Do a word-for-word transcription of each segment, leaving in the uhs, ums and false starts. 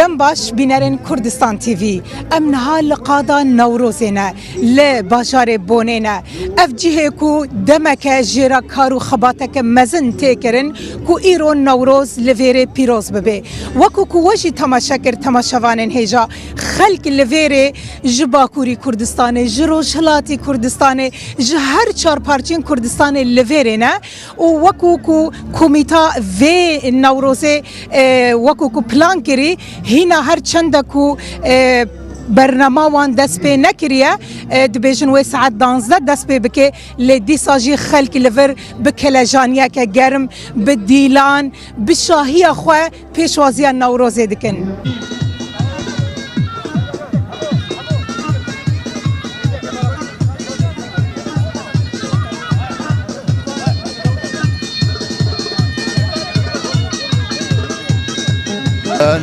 Baş bînerên Kurdistan T V, em niha li qada Newrozê ne, li bajarê Bonê ne. Ev cihê ku demeke jê re kar û xebateke mezin tê kirin ku îro Newroz li vêrê pîroz bibe. Wekî ku we jî temaşe kir, temaşevanên hêja, xelk li vêrê ji Bakurî Kurdistanê, ji Rojhilatî Kurdistanê, ji her çar parçeyên Kurdistanê li vêrê ne. Û wekî ku komîta vê Newrozê, e, wekî ku plan kirî, hîna her çende ku, e, bernama wan dest pê nekiriye, e, dibêjin wê saet danzdeh dest pê bike, lê dîsa jî xelk li vir bi kelejaniyeke germ, bi dîlan, bi şahiya xwe pêşwaziya Newrozê dikin.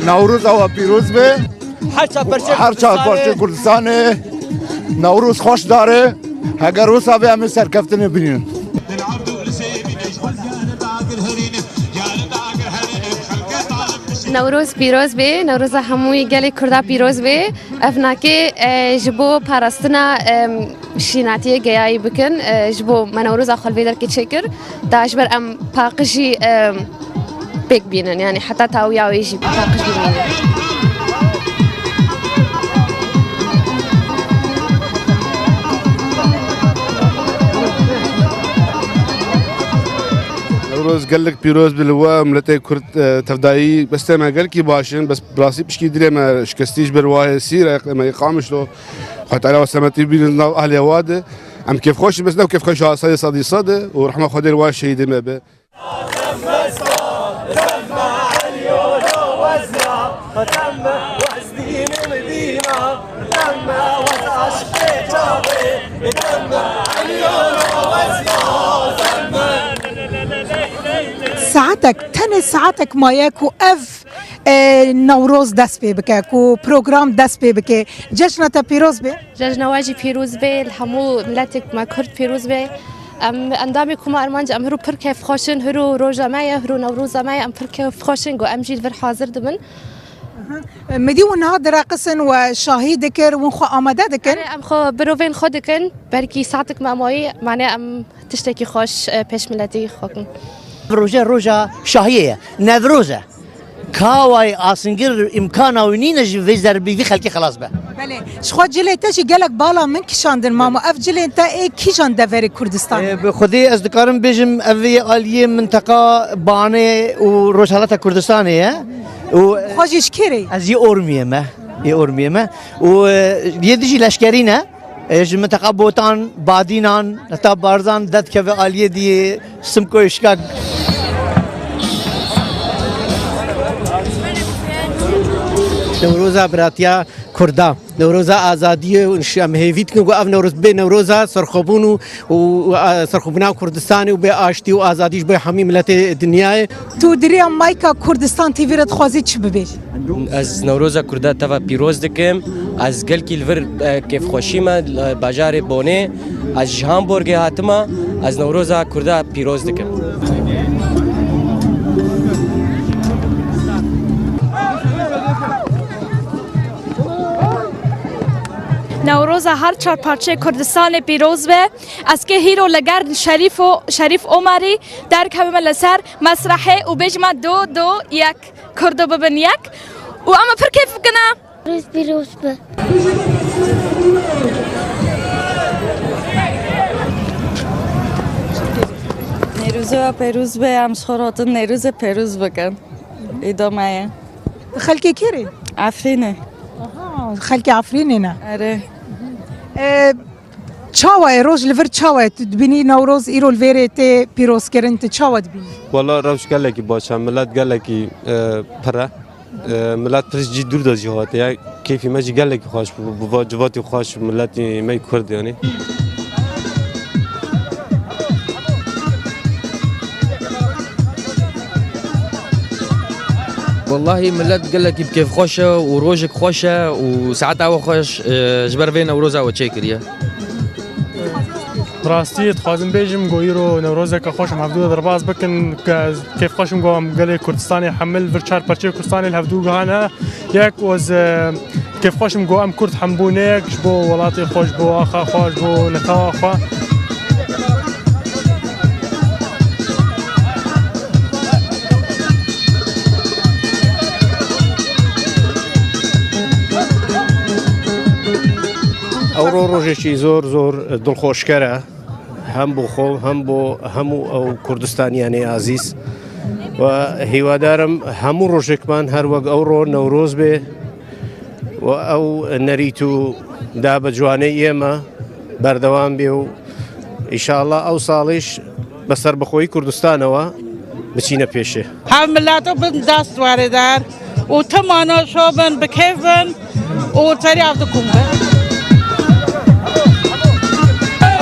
Newroza we pîroz be. Her çar parçeyê Her çar Kurdistanê. parçeyê Kurdistanê Newroz xweş dare. Heger wisa be em ê serkeftinê bînin. Newroz pîroz be, Newroza hemûyî gelê Kurda pîroz be. Ev nake, e, ji bo parastina, e, şînatiyê geyayî bikin, e, ji bo me Newroza xwe li vê derkê çêkir. Da ji ber em paqijî, e, pêk bînin, yanî heta tawiya wê jî paqij bimînin. Newroz gelek pîroz be li we miletê Kurd, e, tevdayî, bes me gelkî baş in, bes bi rastî pişkî dirê me şikestî ji ber wayê sîr, me yê Qamişlo. Xwe Teala we semetî bînin nav ehlê wa de. Em kêfxweş in, bes ne kêfxweş a sedê sedî sed e û rehma Xwedê li wa şehîdê me be. Saetek, tenê saetek maye ku ev, e, Newroz dest pê bike, ku program dest pê bike. Cejna te pîroz be. Cejna we jî pîroz be, li hemû miletê me Kurd pîroz be. Em endamê Koma Armanc, em hiro pir kêfxweş in, hiro roja me ye, hiro Newroza me ye, em pir kêfxweş in ku em jî li vir hazir dibin. Aha. Midî hûn niha direqisin we şahî dikir, hûn xwe amade dikin? Erê, em xwe birovên xwe dikin, belkî saetek me mayî, mane em tiştekî xweş, e, pêş miletî xwe kin. Roje roja şahiyê ye, Newroz e. Ka wayê asingir îmkana wî nîne ji vê zerbî vî xelkê xelas be. Belê. Ji xwe cilê te jî gelek bala min kişandin mamo. Ev cilên te ê kîjan deverê Kurdistanê? Ê, bi Xwedê ez dikarim bêjim ev ê aliyê minteqa Banê û Rojhelata Kurdistanê ye. Û Xwe jî ji kê re yî? Ez yê Ormiyê me. Yê Ormiyê me. Û, e, yê dijî leşkerî ne. E, ji minteqa Botan, Badînan, heta Barzan, derdikeve aliyê diyê Simkoyê Şikak. Newroza biratiya Kurda, Newroza azadiyê û em hêvî dikin ku ev Newroz bê Newroza serxwebûn û, û, û, a, serxwebûna Kurdistanê û bê aştî û azadî ji bo hemî miletê dinyayê. Tu di riya mayka Kurdistan T V re dixwazî çi bibêjî? Ez Newroza Kurda teva pîroz dikim. Ez gelkî li vir, e, kêfxweşî me, li bajarê Bonê. Ez ji Hamburgê hatime. Ez Newroza Kurda pîroz dikim. Newroza her çar parçeyê Kurdistanê pîroz be. Ez kê hîro li gel Şerîf û Şerîf Omerî derkevime li ser mesrehê û bêjime do, do, yek. Kurdo bibin yek û em ê pir kêf bikine. Rûz pîroz be. Nêrûza pêrûz be, em ji xwe re hatin Nêrûzê pêrûz bikin. Îda me ye. Xelkê kê re? Efrînê. Aha, xelkê Efrînê ne. Erê. E, çawa ye, roj li vir çawa ye? Tu dibînî Newroz îro li vêrê tê pîrozkirin, tu çawa dibînî? Wala rewş gelekî baş e, milet gelekî, e, pir e. E, milet pir ji cî dûr de jî hatiye. Kêfî me jî gelekî xweş bû, bi va civatî xweş, miletî me yî Kurd yanî. Wellahî milet gelekî bi kêfxweş e û rojek xweş e û saeta we xweş, e, ji ber vê Newroza we çêkiriye. Rastî dixwazim bêjim, go îro Newrozeke xweş em hevdû de derbas bikin, ke kêfxweş im go em gelê Kurdistanê hemil vir çar perçeyê Kurdistanê li hevdû gihane yek û ez, e, kêfxweş im go em Kurd hembû ne yek ji bo welatê xwe, ji bo axa xwe, ji bo netewa xwe. Ewro rojekî zor zor dilxweşker e. Hem bo xwe, hem bo hemû ew Kurdistaniyanê azîz. Ve hîwadar im hemû rojekman her wek ewro Newroz bê ve ew nerît û da bi ciwanê yê me berdewam bê û înşallah ew salîş bi serbixweyî Kurdistanê we biçîne pêşê. Hev mileto bin dest werê der û timano şo bin bi kêf bin û serî ev dikum bin.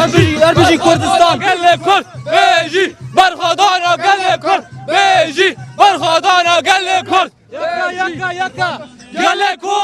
Erbijî, Erbijî Kurdistan. Gelê Kurd bêjî, berxwedana gelê Kurd bêjî, berxwedana gelê Kurd. Yeka, yeka, yeka. Gelê Kurd.